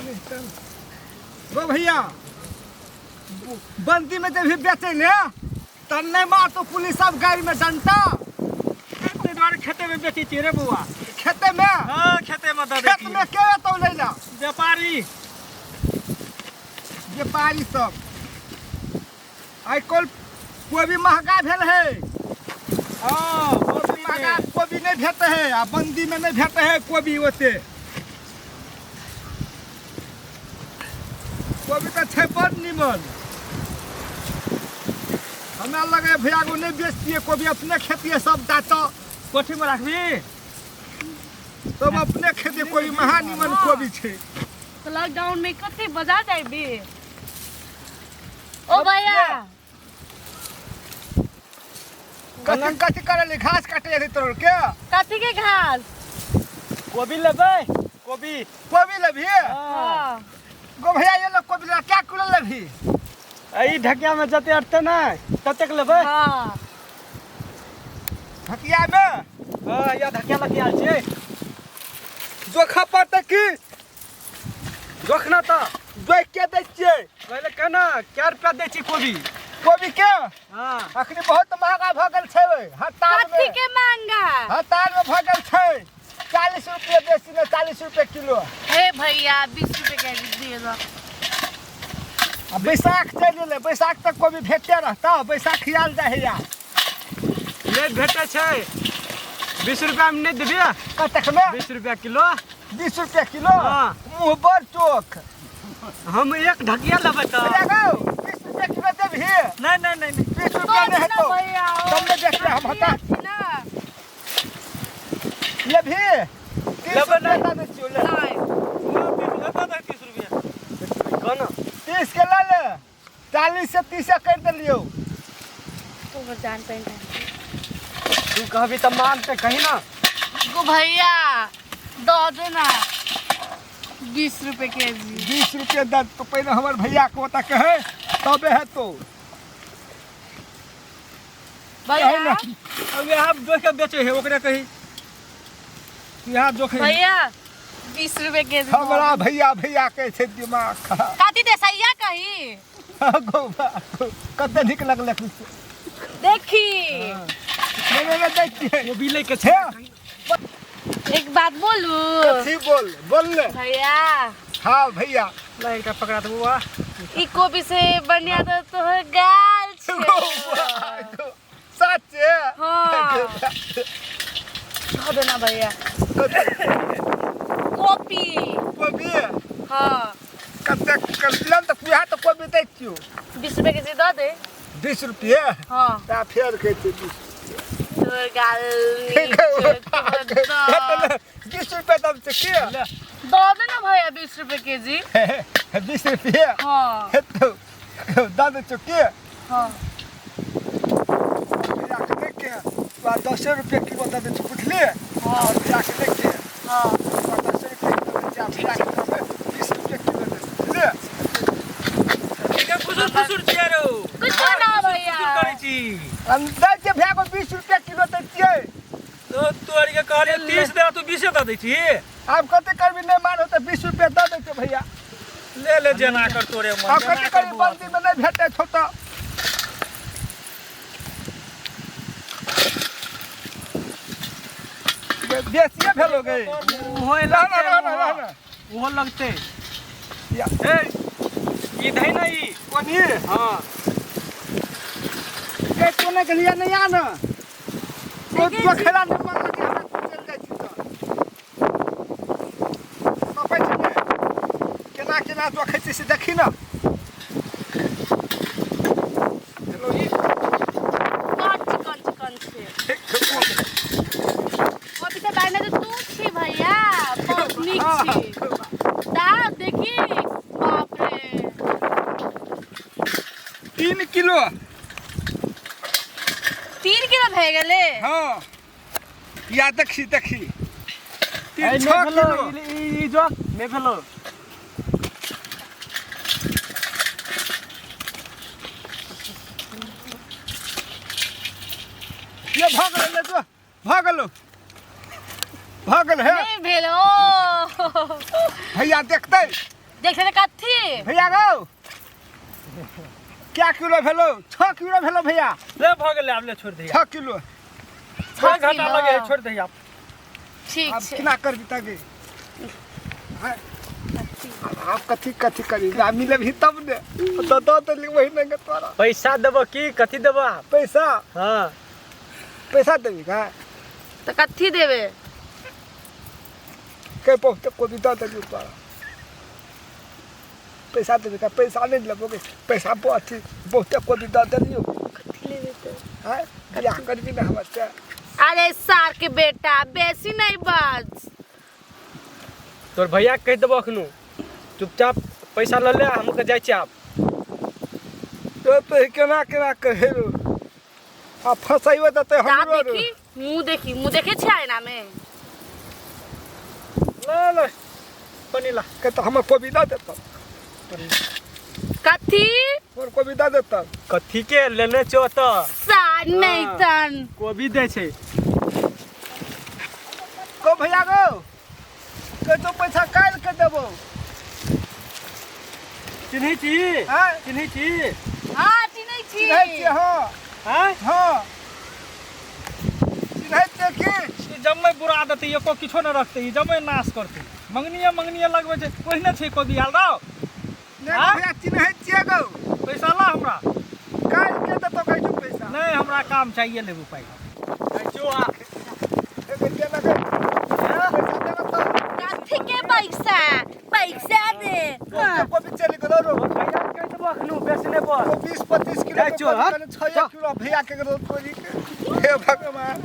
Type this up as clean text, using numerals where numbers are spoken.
गो भैया, बंदी में जब भी बेचे ले तब नहीं मारतो पुलिस सब गाड़ी में डंटा। ताहि दुआरे खेते में बेचै छियै रे बौआ। खेते में? हाँ, खेते में दऽ दै खेत में के एतौ लै ला? व्यापारी। व्यापारी सब। आइ काल्हि कोबी महगा भेल है। हाँ, कोबी महगा, कोबी नहीं भेटे है आ बंदी में नहीं भेटे है कोबी ओते। कोबी तऽ छै बड़ निमन। हमरा लगे भैया को नहीं बेचतिए कोबी, अपने खेतिए सबटा। तऽ कोठी में राखबी? सब अपने खेतिए कोबी, महा निमन कोबी छै। तऽ लॉकडाउन में कथी बाजार जाबी ओ भैया? कथी कथी करे ले? घास काटे ले तोर के? कथी के घास? कोबी लेबै, कोबी। कोबी लेबही? हाँ। गो भैया, ये लो कोबी ले, क्या किलो लेबही? ई ढकिया में जते अटते ना ततेक लेबै। हाँ। ढकिया में? हाँ, या ढकिया लगिया छै। जोखा पड़तै की? जोखना तऽ। जोख के दै छियै। पहिले केना कै रुपया दै छी कोबी? कोबी के? हाँ। अखनी बहुत महंगा भऽ गेल छै ओइ, हड़ताल कथी में। के महंगा? हड़ताल में भऽ गेल छै 40 रुपये बेसी ने 40 रुपये किलो। हे भैया, 20 रुपये के दिए दो। आ बैसाख चलि गेलै, बैसाख तक कोबी भेटते रहतौ, बैसाख आयल जाइ है यार। नहि भेटै छै, 20 रुपया में नहि देबी? कतेक में? 20 रुपया किलो। 20 रुपया किलो? हाँ। मुँह बड़ चोख। हम एक ढकिया लेबै तऽ। भैया गौ, 20 रुपया किलो देबही? नहि नहि नहि नहि। 20 रुपया नहि हेतौ। भैया, ओ तब नहि बेचबै हम, हटा। छी ना। लेबही? 30 लेबै रुपया नहि। दऽ दै छियौ, ले। नहि। 30 रुपया कह ना। 30 के लऽ ले, 40 से 30 करि देलियौ। तू जान पहिचान। तू कहबी तऽ मानते, कही ना। गो भैया, दऽ दे ना 20 रुपये के जी। 20 रुपये दे तो पहले हमर भैया के ओतऽ कहै तबे हेतौ। भैया। कही ना। अब यहाँ जोख के बेचे है, ओकरे कही यहाँ जोख है। भैया, 20 रुपये के जी। हमरा भैया भैया कहै छै, दिमाग खराब। काती देसैया कही। गौ बा, कते नीक लगलै। देखी। नहि नहि नहि दै छियै। कोबी लै के छै। हे। एक बात बोलू? कथी? बोल, बोल ले। भैया। हाँ भैया। ला, एकटा पकड़ा दे बौआ। ई कोबी से बढ़िया तो तोहर गाल छै। गौ बा, गौ। सच्चे? हाँ। दऽ देना भैया कॉपी। कोबी? हाँ। कतेक लन तऽ उएह तऽ कोबी दै छियौ। 20 रुपये के जी दऽ दे। 20 रुपये? हाँ। ता फेर कहै छै 20। तोहर गाल नीक छौ, तोहर दऽ। 20 रुपये दाम छै की? दऽ दे ना भैया 20 रुपये के जी। 20 रुपये? हाँ। हेतौ, दऽ दै छियौ की? हाँ। भैया के देख के तोरा 10 रुपये किलो दऽ दै छियौ, बुझलियै? हाँ। और भैया के देख के हाँ। तोरा 10 रुपये किलो दै छियौ, आ भैया के देबै 20 रुपये किलो दै छियौ, बुझलियै? एके फुसुर फुसुर छियै रौ। कुछ ना भैया। फुसुर करै छी। हम दै छियै भैया के 20 रुपये किलो दै छियै। तो तोहर के कहलियै 30 दे, तू 20 दऽ दै छी। आब कते करबी, नहि मानो तऽ 20 रुपये दऽ दै छियौ भैया। ले ले, जेना कर तोरे मन। आब जेना कते कर करबी, बौआ। बंदी में नहि भेटै छौ तऽ। बेसिए भेलो गे। ओहो रह ना, रह ना, रह ना। ओहो लगतै। या। ए, ई धै ना ई। कोनी? हाँ। ए, कोने गेलियै? नहि आ ना। तो जोखेला नहि मन लगे हमरा, चलि जाइ छी तऽ। तपै छै ने। केना केना जोखै छै से देखी ना। हेलो ई। बड़ चिकन चिकन छै। कॉपी से बाहर तो तू छी भैया, बहुत नीक छी। दा देखी, बाप रे। 3 किलो। 3 किलो भए गेलै? हाँ, या देखी देखी, तीन ए, छः नहि भेलो। किलो। ई जोख नहि भेलो। ये भऽ गेलै, ले जो, भऽ गेलो, भऽ गेल हे। नहि भेल ओ। भैया देखतै। देख ले कथी भैया गो क्या किलो भेलो? 6 किलो भेलो भैया। ले भऽ गेलै, आब ले छोड़ दही। 6 किलो। छह घाटा किलो। लगे है, छोड़ दही आब। ठीक आब छै। केना करबी तगे? आब कथी कथी करी? ना मिलबही तब ने तो दऽ देली महीने के तोरा। पैसा देबो की कथी देबो आब? पैसा। हाँ। पैसा देबी का? तऽ कथी देबै? के बहुते कोबी दऽ देली तोरा। पैसा देबी का? पैसा नहीं लेबो के पैसा अथी बहुते कोबी दऽ देलियो। कथी लेबै तऽ? हाँ, बियाह करबी ना हमर से? अरे सार के बेटा, बेसी नहीं बाज। तोर भैया के कहि देबो अखनु, चुपचाप पैसा लऽ ले, हम के जाइ छियै आब। तो तो केना केना कहे रो आ फसैबो तऽ दा हमरो रो। देखी मुंह, देखी मुंह, देखे छै आईना में। ले ले पनी ला। के तऽ हमर कोबी दऽ देतौ। कथी? हमर कोबी दऽ देतौ। कथी के लेने छौ तऽ? सार नहीं तन कोबी दै छै। को भैया गो, के तो पैसा काल्हि के देबो। चिन्है छी? हाँ। चिन्है छी? हाँ, चिन्है छी। चिन्है छियै, हाँ। आँय? हाँ, चिन्है छियै की? ई जम्मे बुरा देतै, एको किछो नहि रखतै, ई जम्मे नाश करतै। मंगनिये मंगनिये लगबै छै, ओहिने छै कोबी आयल रौ। नहि। आँय? भैया, चिन्है छियै गो। पैसा ला हमरा। काल्हि के देतौ कहै छौ पैसा। नहि, हमरा काम चाहिए, लेबू पाइ, जाइ छियौ आ। एगो दे लगे पैसा देबो तऽ। कथी के पैसा? पैसा दे, हाँ। कोबी चलि गेलो रो। भैया के कहि देबो अखनु बेचने पर। 20-25 किलो जाइ के छियौ, कोबी हट। कने 6 किलो भैया के गेलो तोरी के। हे भगवान।